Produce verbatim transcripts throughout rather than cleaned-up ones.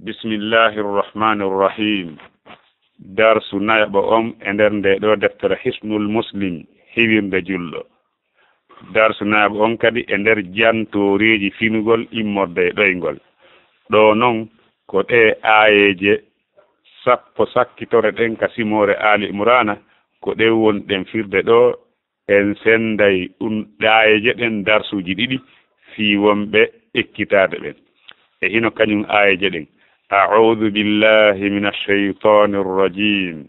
Bismillahi rrahmani rrahim. Darsu nayaɓo on e nder nde ɗo deftere Hisnul Muslim, hiwirde julɗo. Darsu nayaɓo on kadi e nder jantooreeji finugol immorde e ɗoyngol. Ɗo non ko ɗe aayeeje sappo sakkitore ɗen ka simoore Ali Imrana, ko ɗen woni ɗen firde ɗo. En senday ɗum aayeeje ɗen darsuuji ɗiɗi fii wonɓe ekkitaade ɓen. E hino kañum aayeeje ɗen. أعوذ بالله من الشيطان الرجيم.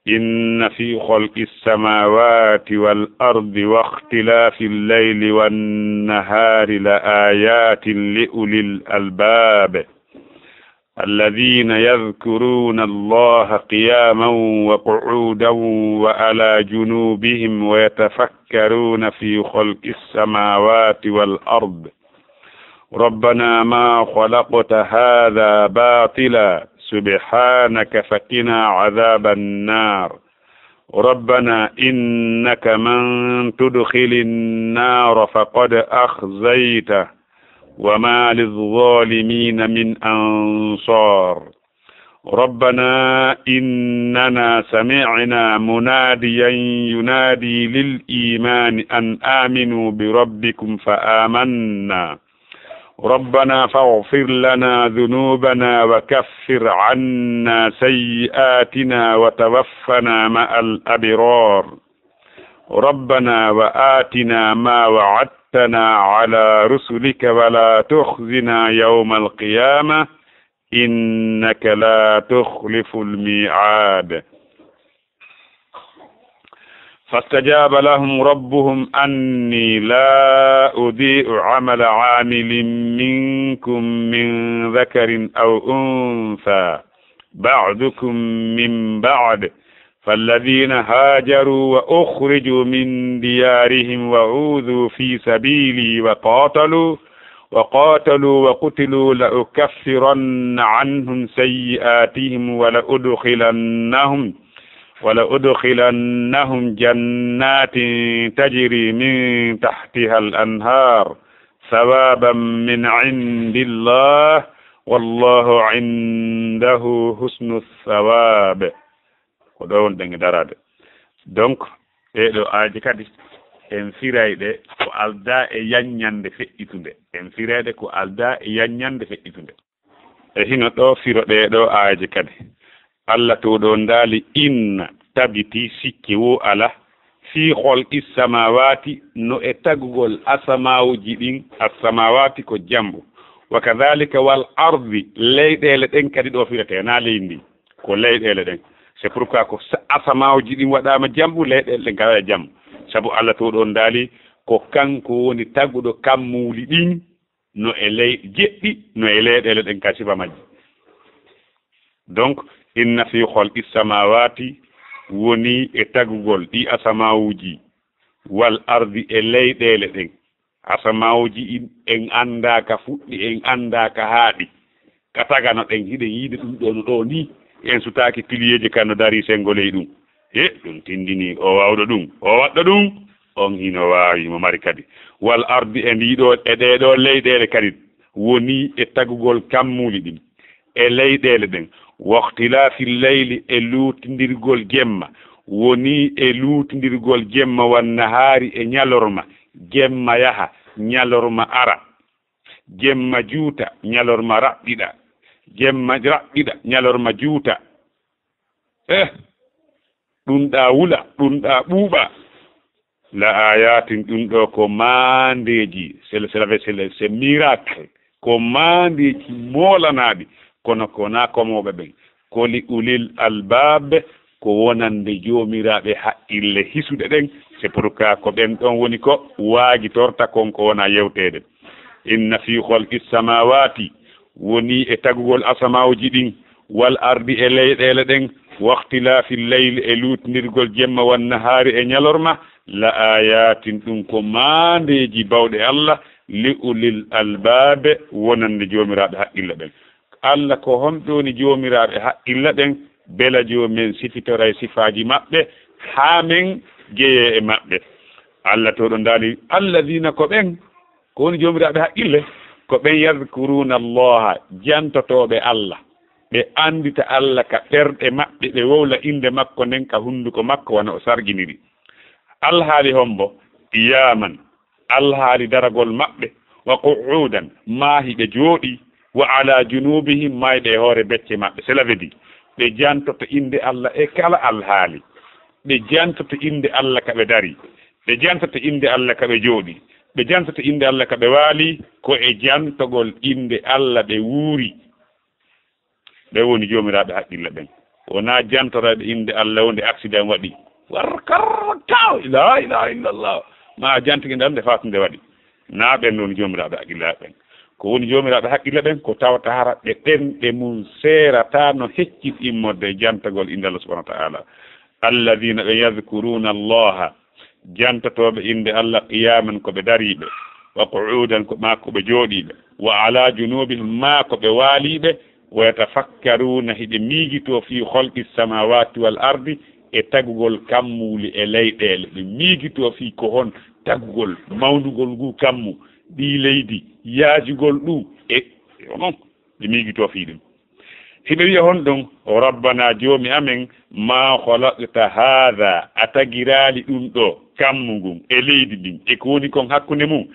إن في خلق السماوات والأرض واختلاف الليل والنهار لآيات لأولي الألباب. الذين يذكرون الله قياما وقعودا وعلى جنوبهم ويتفكرون في خلق السماوات والأرض. ربنا ما خلقت هذا باطلا سبحانك فقنا عذاب النار. ربنا إنك من تدخل النار فقد أخزيته وما للظالمين من أنصار. ربنا إننا سمعنا مناديا ينادي للإيمان أن آمنوا بربكم فآمنا. ربنا فاغفر لنا ذنوبنا وكفر عنا سيئاتنا وتوفنا مع الأبرار. ربنا وآتنا ما وعدتنا على رسلك ولا تخزنا يوم القيامة إنك لا تخلف الميعاد. فاستجاب لهم ربهم أني لا أضيع عمل عامل منكم من ذكر أو أنثى بعضكم من بعض فالذين هاجروا وأخرجوا من ديارهم وأوذوا في سبيلي وقاتلوا وقاتلوا وقتلوا لأكفرن عنهم سيئاتهم ولأدخلنهم ولأدخلنهم جنات تجري من تحتها الأنهار ثوابا من عند الله والله عنده حسن الثواب. Ko ɗo wonɗen e daraade. Donc, ɗee ɗoo aayeeje kadi, en firay ɗe ko aldaa e yaññande feƴƴitunde. En firay ɗe ko aldaa e yaññande feƴƴitunde. E hino ɗoo firo ɗee ɗoo aayeeje kadi. Alla Toowɗo on daali, inna, tabitii sikke woo alaa, fii kholqi samaawaati, no e tagugol asamaawuji ɗin, assamaawaati ko jambu, wa kadaalika wal ardi, leyɗeele ɗen kadi ɗoo firetee, naa leydi ndin. Ko leyɗeele ɗen. C'est pourquoi ko sa-, asamaawuji ɗin waɗaama jambu, leyɗeele ɗen kadi waɗaa jambu. Sabu Alla Toowɗo on daali, ko kanko woni taguɗo kammuuli ɗin, no e ley-, jeɗɗi, no e leyɗeele ɗen ka sifa majji. Donc, inna fi kholqi samaawaati woni e tagugol ɗi asamaawuji, wal ardi e leyɗeele ɗen. Asamaawuji in, en anndaa ka fuɗɗi, en anndaa ka haaɗi. Ka tagano ɗen, hiɗen yiide ɗum ɗoo no ɗoo nii. En sutaaki piliyeeje kan no darii senngo ley ɗum. He, ɗum tindinii, o waawɗo ɗum, o waɗɗo ɗum. On hino waawi, mo mari kadi. Wal ardi e ndii ɗoo, e ɗee ɗoo leyɗeele kadi. Woni e tagugol kammuuli ɗin. E leyɗeele ɗen. Wakhtilaafi leyli e luutindirgol jemma. Woni e luutindirgol jemma wan nahaari e ñalorma. Jemma yaha, ñalorma ara. Jemma juuta, ñalorma raɓɓiɗa. Jemma raɓɓiɗa, ñalorma juuta. Eh, ɗum ɗa wula, ɗum ɗa ɓuuɓa. La ayatin, ɗum ɗo ko maandeeji, c'est le, c'est le, c'est le, c'est miracle. Ko maandeeji moolanaaɗi, kono ko na komooɓe ɓen. Ko li ulil albab, ko wonande joomiraaɓe haqqille hisuɗe ɗen. C'est pourquoi ko ɓen ɗon woni ko waajitorta kon ko wona yewteede. Inna fi kholqi samawati, woni e tagugol asamawji ɗin, wal ardi e leyɗeele ɗen, wakhtilafi leyli e luutindirgol jemma wan nahaari e ñalorma, la ayatin, ɗum ko maandeeji bawɗe Allah, li ulil albaabe, wonande joomiraaɓe haqqille ɓen. Allah ko honɗo woni joomiraaɓe haqqille ɗen? Bela joomen sifitoray sifaaji maɓɓe, haa men jeyee e maɓɓe. Allah to ɗo ndaali, alladina ko ɓen, ko woni joomiraaɓe haqqille. Ko ɓen yadhkuruna Allaha, jantotooɓe Allah, ɓe anndita Allah ka ɓerɗe maɓɓe, ɓe wowla innde makko nden ka hunnduko makko, wano o sarjiniri. Alhaali hombo? Qiyaman, alhaali daragol maɓɓe, wa qu'udan, maa hiɓe jooɗii, wa ala junubihim, maa hiɓe e hoore becce maɓɓe. Cela veut dire, ɓe jantoto innde Allah e kala alhaali. Ɓe jantoto innde Allah ka ɓe darii. Ɓe jantoto innde Allah ka ɓe jooɗii. Ɓe jantoto innde Allah ka ɓe waalii, ko e jantogol innde Allah ɓe wuuri. Ɓe woni joomiraaɓe haqqille ɓen. Wonaa jantoraaɓe innde Allah wonde accident waɗi. War kar taw, la ilaha illallah. Ma jantigi nde Allah nde fatunde waɗi. Na ɓen woni joomiraaɓe haqqille ɓen. Ko woni joomiraaɓe haqqille ɓen, ko tawata hara ɓe ɓen ɓe mun seerata no heccit immorde e jantagol innde Allah subhanahu wa ta'ala. Alladhina, ɓe yadhkuruna Allaha, jantotooɓe innde Allah qiyaman, ko ɓe dariiɓe, wa qu'udan, ko maa ko ɓe jooɗiiɓe, wa ala junubihim, maa ko ɓe waaliiɓe, wa yatafakkaruna, hiɓe miijitoo fi khalqi samawati wal ardi, e tagugol kammuuli e leyɗeele, ɓe miijitoo fi ko hon tagugol, mawndugol ngu kammu, ɗi leydi, yaajugol ɗum, e onon ɓe miijitoo fi ɗum. Hiɓe wi'a honɗum? Rabbana, Joomi amen, ma khalaqta hadha, a tagiraali ɗum ɗo, kammu ngun, e leydi ndin, e ko woni kon hakkunde mum,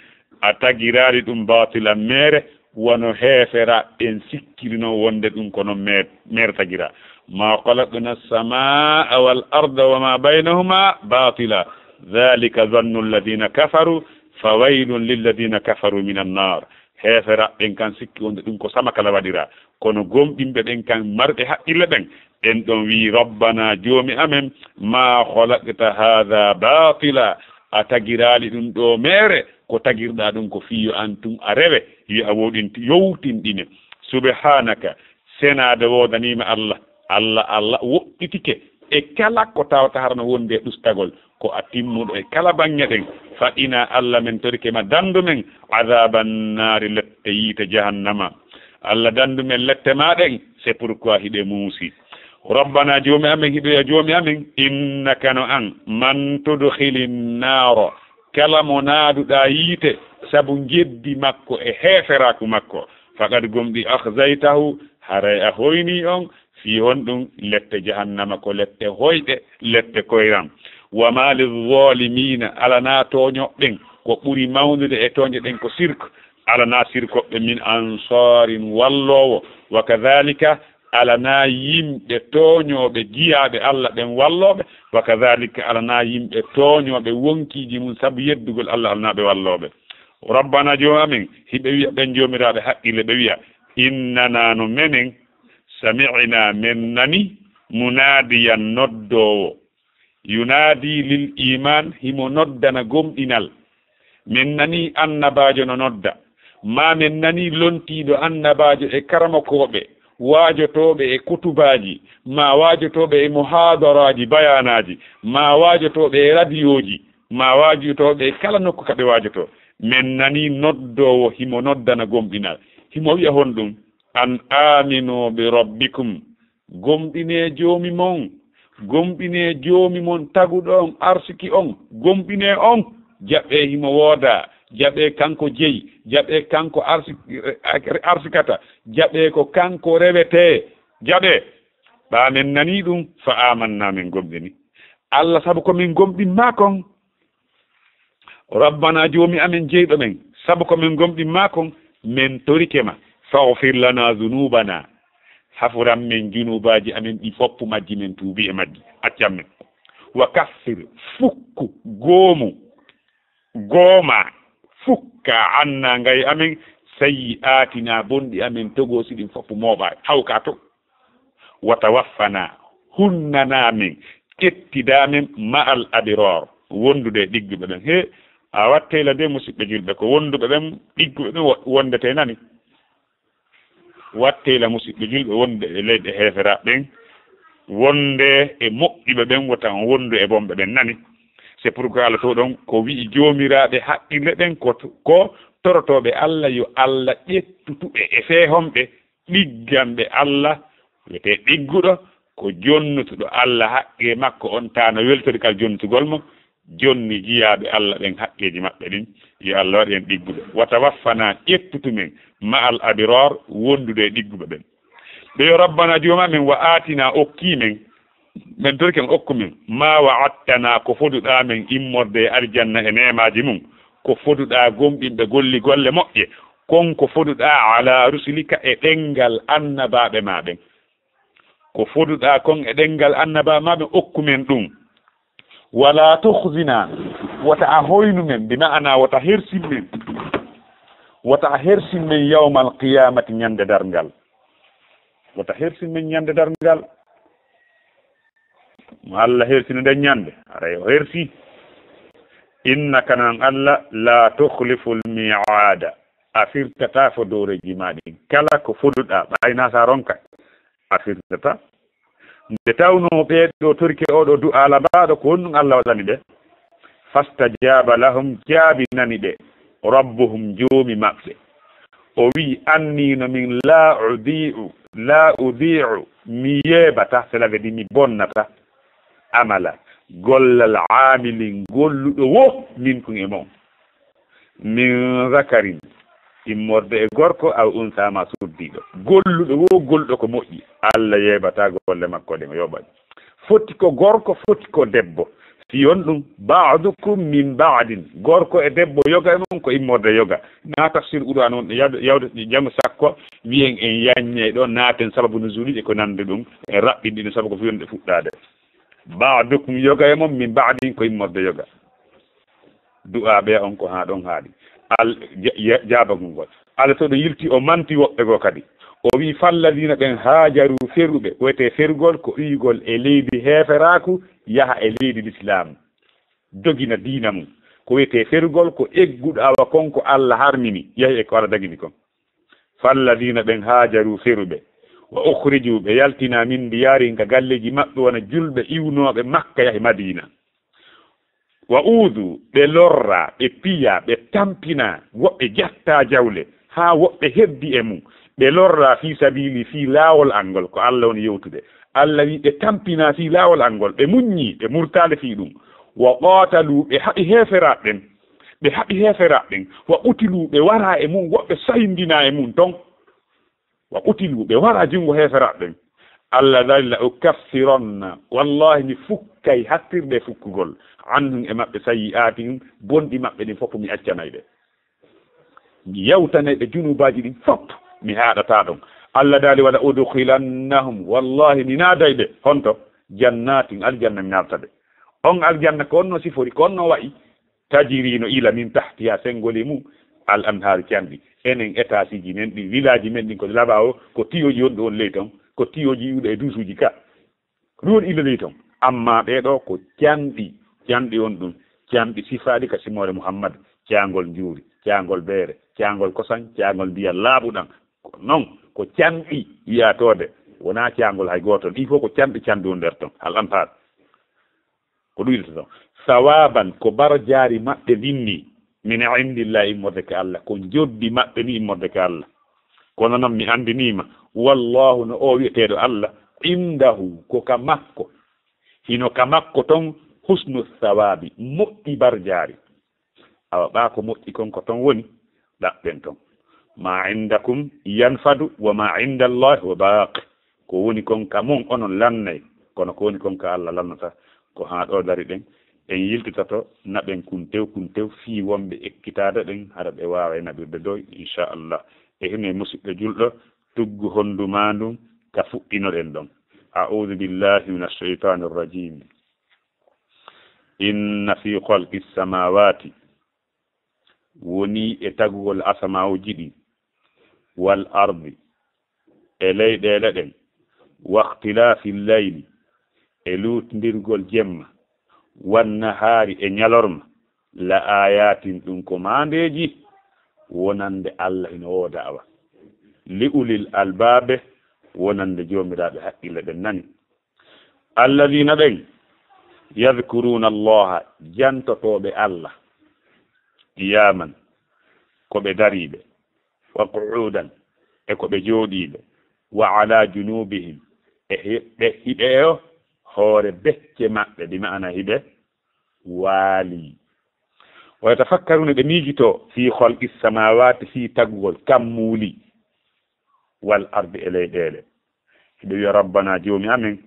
a tagiraali ɗum batilan meere, wano heefera ɓen sikkirino wonde ɗum ko non mee-, meere tagira. Ma khalaqna as-samaa wal arda wa ma baynahuma batila, dhalika zannu alladhina kafaru, fa waylun lilladhina kafaru minan nar. Heeferaɓe ɓen kan sikki wonde ɗum ko sama kala waɗira. Kono gomɗinɓe ɓen kan marɓe haqqille ɓen, ɓen ɗon wi'i, Rabbana, Joomi amen, ma khalaqta hadha batila, a tagiraali ɗum ɗo meere, ko tagirɗa ɗum ko fii yo an tun a rewe, yo a woɗinti-, yowtinɗine. Subhanaka, senaade woodaniima Allah. Allah, Allah woɗɗitike e kala ko tawata harano wonde e ɗustagol. Ko a timmuɗo e kala baŋŋe ɗen. Faɗina Allah, men torike ma, dandu men adhaban naari, lette yiite jahannama. Allah, dandu men lette ma ɗen, c'est pourquoi hiɗe muusi. Rabbana, Joomi amen, hiɗo ya Joomi amen, innaka, no an, man tudkhilin naara, kala mo naaduɗaa yiite sabu jeddi makko e heeferaaku makko, faqad, gomɗi, akhzaytahu, haray a hoynii on, fii honɗum? Lette jahannama ko lette hoyɗe, lette koyram. Wa ma lizzalimina, alanaa tooñoɓe ɓen, ko ɓuri mawnude e tooñe ɗen ko sirk, alanaa sirkoɓe min ansaarin, walloowo, wa kadhalika, alanaa yimɓe tooñooɓe jiyaaɓe Allah ɓen wallooɓe, wa kadhalika, alanaa yimɓe tooñooɓe wonkiiji mum sabu yeddugol Allah, alanaa ɓe wallooɓe. Rabbana, Joomi amen, hiɓe wi'a ɓen joomiraaɓe haqqille, ɓe wi'a, innana, no menen, sami'na, men nani, munaadiyan, noddoowo, yunaadi lil iman, himo noddana gomɗinal. Men nani annabaajo no nodda, maa men nani lontiiɗo annabaajo e karamokooɓe, waajotooɓe e kutubaaji, maa waajotooɓe e muhaadaraaji, bayaanaaji, maa waajotooɓe e radiyooji, maa waajotooɓe e kala nokku ka ɓe waajotoo. Men nani noddoowo himo noddana gomɗinal. Himo wi'a honɗum? An aaminu bi rabbikum. Gomɗinee Joomi mon. Gomɗinee Joomi mon taguɗo on, arsiki on. Gomɗinee on. Jaɓee himo woodaa. Jaɓee kanko jeyi. Jaɓee kanko arsi-, arsikata. Jaɓee ko kanko rewetee. Jaɓee. Ɓaa men nanii ɗum, fa aamannaa, men gomɗini. Allah, sabu ko min gomɗin maa kon. Rabbana, Joomi amen jeyɗo men, sabu ko min gomɗin maa kon, men torike ma, faghfir lana dhunubana, hafuran men junuubaaji amen ɗi foppu majji, men tuubi e majji, accan men. Wa kaffir, fukku, goomu, gooma, fukka, anna, ngay amen, sayyi'aatina, bonɗi amen, togoosi ɗin foppu mooɓaa, hawka to. Wa tawaffana, hunnanaa men, kettidaa men, ma'al abraar, wondude e ɗigguɓe ɓen. He, a wattey la de, musidɓe julɓe, ko wonduɓe ɓen, ɗigguɓe ɓen wo-, wondete nani. Wattey la, musidɓe julɓe, wonde e leyɗe heeferaaɓe ɓen, wonde e moƴƴuɓe ɓen, wota on wondu e bonɓe ɓen nani. C'est pourquoi Allah to ɗon ko wi'i joomiraaɓe haqqille ɓen ko, ko torotooɓe Allah, yo Allah ƴettu tuɓe e feehonɓe, ɗigganɓe Allah, wiyetee ɗigguɗo, ko jonnutuɗo Allah haqqee makko on, taa no weltori kal jonnutugol mo, jonni jiyaaɓe Allah ɓen haqqeeji maɓɓe ɗin, yo Allah waɗ en ɗigguɓe. Wa tawaffana, ƴettutu men, ma'al abraar, wondude e ɗigguɓe ɓen. Ɓe yo Rabbana Jooma men, wa aatina, okkii men, men torike on okku men, ma wa'adtana, ko foduɗaa men immorde e aljanna e neemaaji mun, ko foduɗaa gomɗinɓe golli golle moƴƴe, kon ko foduɗaa ala rusulika e ɗemngal annabaaɓe maa ɓen. Ko foduɗaa kon e ɗemngal annabaaɓe maa ɓen, okku men ɗum. Wala tukhzina, wota a hoynu men, bi ma'ana wota hersin men. Wota a hersin men yawmal qiyamati, ñande darngal. Wota hersin men ñande darngal. Mo Allah hersino nden ñande, haray o hersi. Innaka, non Allah, la tukhliful mi'ada. A firtataa fodooreeji maa ɗin. Kala ko foduɗaa, ɓay na sa ronka, a firtataa. Nde tawnoo ɓee ɗoo torike oo ɗoo du'aa labaaɗo, ko honɗum Allah waɗani ɓe? Fastajaba lahum, jaabinani ɓe, rabbuhum, Joomi maɓɓe. O wi'i, anni no min, la udi'u, la udi'u, mi yeebata, cela veut dire mi bonnata, amala, gollal, aamilin, golluɗo wo, minkum, e mon. Min zakarin, immorde e gorko, aw unsa, ma suddiiɗo. Golluɗo wo, golluɗo ko moƴƴi, Allah yeebataa golle makko ɗen, o yooɓay. Foti ko gorko, foti ko debbo. Si on ɗum, ba'dukum min ba'din, gorko e debbo, yoga e mon ko immorde yoga. Na tafsir Qur'an on, yawde, yawde janngo sakko, wiyen en yaññay ɗo, naaten sababu nuzuli e ko nandi ɗum, en raɓɓinɗi ɗum sababu ko fiyonde fuɗɗaade. Ba'dukum, yoga e mon, min ba'din, ko immorde yoga. Du'aa ɓe on ko haa ɗon haaɗi. Al-, ja-, ja-, jaabagol ngol. Alla to ɗum yilti, o manti woɓɓe goo kadi. O wi'i, falladiina, ɓen haajaru, feruɓe, wiyetee ferugol ko iwgol e leydi heeferaaku, yaha e leydi lislaam. Dogina diina mum. Ko wiyetee ferugol ko egguɗo awa kon ko Alla harmini, yahi e ko Alla dagini kon. Falladiina, ɓen haajaru, feruɓe, wa ukhrijuu, ɓe yaltinaa, min diyaarihim, ka galleeji maɓɓe, wona julɓe iwnooɓe Makka yahi Madiina. Wa uuduu, ɓe lorraa, ɓe piyaa, ɓe tampinaa, woɓɓe jattaa jawle, haa woɓɓe heddi e mum, ɓe lorraa fii sabiili, fii laawol an ngol, ko Alla woni yewtude. Alla wi'i ɓe tampinaa fii laawol an ngol, ɓe muññii, ɓe murtaali fii ɗum. Wa qaataluu, ɓe haɓi heeferaaɓe ɓen, ɓe haɓi heeferaaɓe ɓen, wa qutiluu, ɓe waraa e mum, woɓɓe sahindinaa e mum ton. Wa qutiluu, ɓe waraa junngo heeferaaɓe ɓen. Alla daali, la ukaffiranna, wallaahi mi fukkay hattirde e fukkugol, anhum, e maɓɓe, sayyi'aatihim, bonɗi maɓɓe ɗin fof mi accanay ɓe. Mi yawtanay ɓe junuubaaji ɗin fof, mi haaɗataa ɗon. Alla daali, wala udkhilannahum, wallaahi mi naaday ɓe, honto? Jannaatin, aljanna mi naatata ɓe. On aljanna ko onno sifori, ko onno wa'i? Tajiri no ila min tahtiha, senngol e mum, al anhaaru, canɗi. Enen etaasiiji men ɗin, vilaaji men ɗin, ko laba o, ko tiyooji wonɗo on ley ton, ko tiyooji iwɗo e duusuuji ka. Ɗum woni ila ley ton. Amma ɓee ɗoo ko canɗi, canɗi on ɗum, canɗi sifaaɗi ka simoore Muhammad, caangol njuuri, caangol beere, caangol kosan, caangol ndiyam laaɓuɗam. Ko non, ko canɗi wi'atoode, wonaa caangol hay gootol. Ɗii fof ko canɗi, canɗi on nder ton, al anhaar. Ko ɗum wi'ata ton. Sawaaban, ko barjaari maɓɓe ndin ni, min indillahi, immorde ka Alla, ko njoddi maɓɓe ni immorde ka Alla. Kono non mi anndinii ma, wallaahu, no o wi'eteeɗo Alla, indahu, ko ka makko, hino ka makko ton, husnu sawaabi, moƴƴi barjaari. Awa ɓaa ko moƴƴi kon ko ton woni, ɗaɓɓen ton. Ma indakum yanfadu wa ma inda Allahi wa baaq. Ko woni kon ka mon onon lannay, kono ko woni kon ka Alla lannata. Ko haa ɗoo dari ɗen. En yiltitoto, naɓen kun tew, kun tew, fii wonɓe ekkitaade ɗen, hara ɓe waaway naɓirde doy, inchallah. E hino e musidɗo julɗo, tuggu honndu maa ndun ka fuɗɗinoɗen ɗon. A'udhu billahi minash shaytanir rajim. Inna fi khalqis samawati, wonii e tagugol asamaawoji ɗin, wal ardi, e leyɗeele ɗen, wa ikhtilaafi llayli, e luutndirgol jemma, wan nahaari, e ñalorma, la ayatin, ɗum ko maandeeji, wonande Alla hino wooda awa, li ulil albaabe, wonande joomiraaɓe haqqille ɓen nani. Alladina, ɓen, yadkuruna Allaha, jantotooɓe Alla, qiyaman, ko ɓe dariiɓe, wa qu'udan, e ko ɓe jooɗiiɓe, wa ala junubihim, e hi-, ɓe hiɓe e hoore becce maɓɓe, bi ma'ana hiɓe waali. Wa yatafakkaruna, ɓe miijito, fi khalqi samawati, fi tagugol kammuuli, wal ardi, e leyɗeele. Hiɓe wiya, rabbana, joomi amen,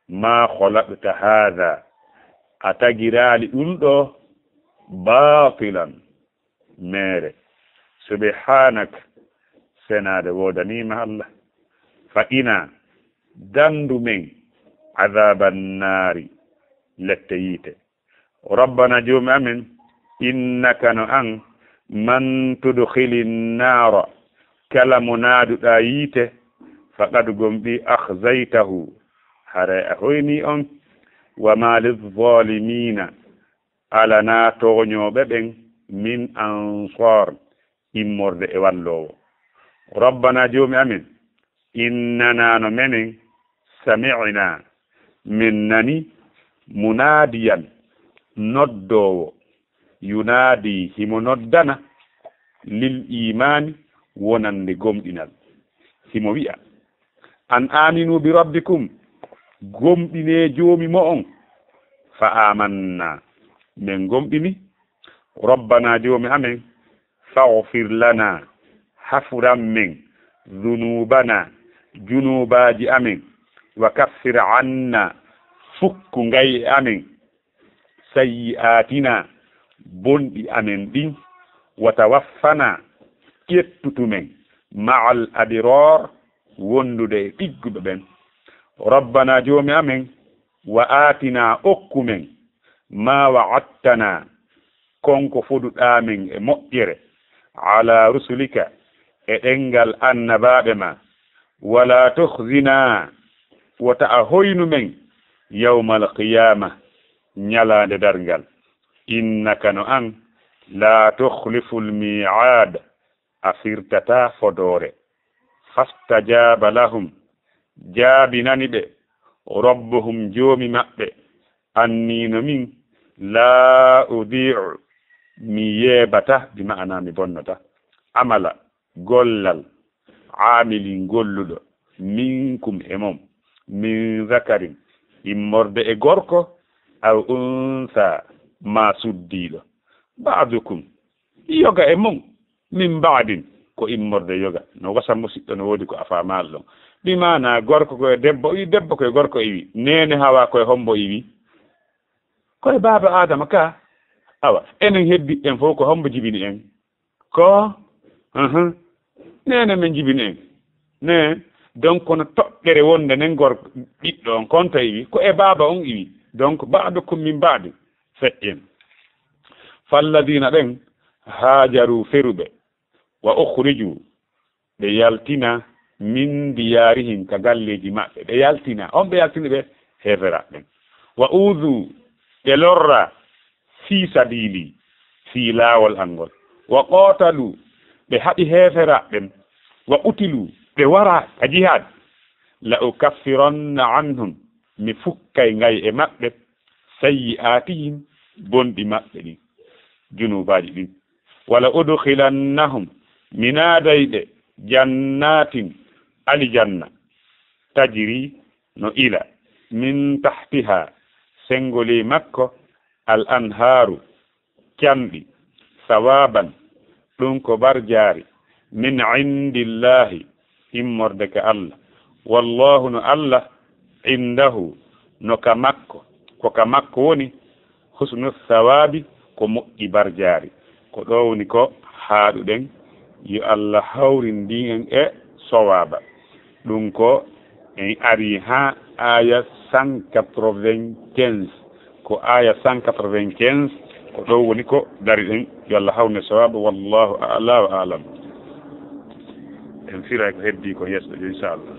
ma khalaqta hadha, a tagiraali ɗum ɗo, batilan, meere. Subhanak, senaade woodaniima Allah. Faqina, dandu men, adhaban naari, lette yiite. Rabbana, joomi amen, innaka, no an, man tudkhilin naara, kala mo naaduɗaa yiite, faqad, gomɗi, akhzaytahu, haray a hoyni on. Wa ma lizzalimina, alanaa tooñooɓe ɓen, min ansaar, immorde e walloowo. Rabbana, joomi amen, innana, no menen, sami'na, min nani, munadiyan, noddoowo, yunadi, himo noddana, lil imaani, wonande gomɗinal. Himo wi'a, an aminu bi rabbikum, gomɗinee joomi mo'on. Fa amanna, men gomɗini. Rabbana, joomi amen, faghfir lana, hafuran men, dhunubana, junuubaaji amen, wa kaffir anna, fukku ngay e amen, sayyi'atina, bonɗi amen ɗin, wa tawaffana, ƴettutu men, ma'al abrar, wondude e ɗigguɓe ɓen. Rabbana, joomi amen, wa atina, okku men, ma wa'adtana, kon ko foduɗaa men e moƴƴere, ala rusulika, e ɗemngal annabaaɓe ma, wala tukhzina, wota a hoynu men, yawmal qiyama, ñalaande darngal, innaka, no an, la tukhliful mi'ad, a firtataa fodoore. Fastajaba lahum, jaabinani ɓe, rabbuhum, joomi maɓɓe, anni, no min, laa udii'u, mi yeebata, bi ma'ana mi bonnata, amala, gollal, aamilin, golluɗo, minkum, e mon, min zakarin, immorde e gorko, aw unsa, maa suddiiɗo, ba'dukum, yoga e mon, min ba'din, ko immorde yoga. No wasa musiɗɗo, no woodi ko a faamaali ɗon. Bi maana gorko ko e debbo iwi, debbo ko e gorko iwi, neene Hawa ko e hombo iwi? Ko e baaba Aadama ka. Awa, enen heddiiɓe ɓen fof ko hombo jibini en? Ko, uhum, neene men jibini en. Ne, donc kono toɓɓere wonde nen gorko ɓiɗɗo on kon to iwi, ko e baaba on iwi. Donc ba'dukum min ba'di, feƴƴen. Falladina ɓen haajaru feruɓe, wa ukhriju, ɓe yaltina, min diyarihim, ka galleeji maɓɓe, ɓe yaltina, on ɓe yaltini ɓe heeferaaɓe ɓen. Wa uzu, ɓe lorra, fi sabili, fi laawol an ngol. Wa qatalu, ɓe haɓi heeferaaɓe ɓen. Wa qutilu, ɓe wara ka jihaad. La ukaffiranna anhum, mi fukkay ngay e maɓɓe, sayyi'atihim, bonɗi maɓɓe ɗin, junuubaaji ɗin. Wala udkhilannahum, mi naaday ɓe, jannatin, alijanna, tajri, no ila, min tahtiha, sengo ley makko, al anhaaru, canɗi, sawaban, ɗum ko barjaari, min indillahi, immorde ka Allah. Wallahu, no Allah, indahu, no ka makko, ko ka makko woni husnu sawabi, ko moƴƴi barjaari. Ko ɗo woni ko haaɗuɗen, yo Allah hawrindin en e sowaba. Ɗum ko en ari ha aya cent quatre-vingt-quinze. Ko aya cent quatre-vingt-quinze, ko ɗo woni ko dari ɗen. Yo Allah hawne sowaba. Wallahu a'la wa a'lam. En firay ko heddi ko yeeso ɗo, inchallah.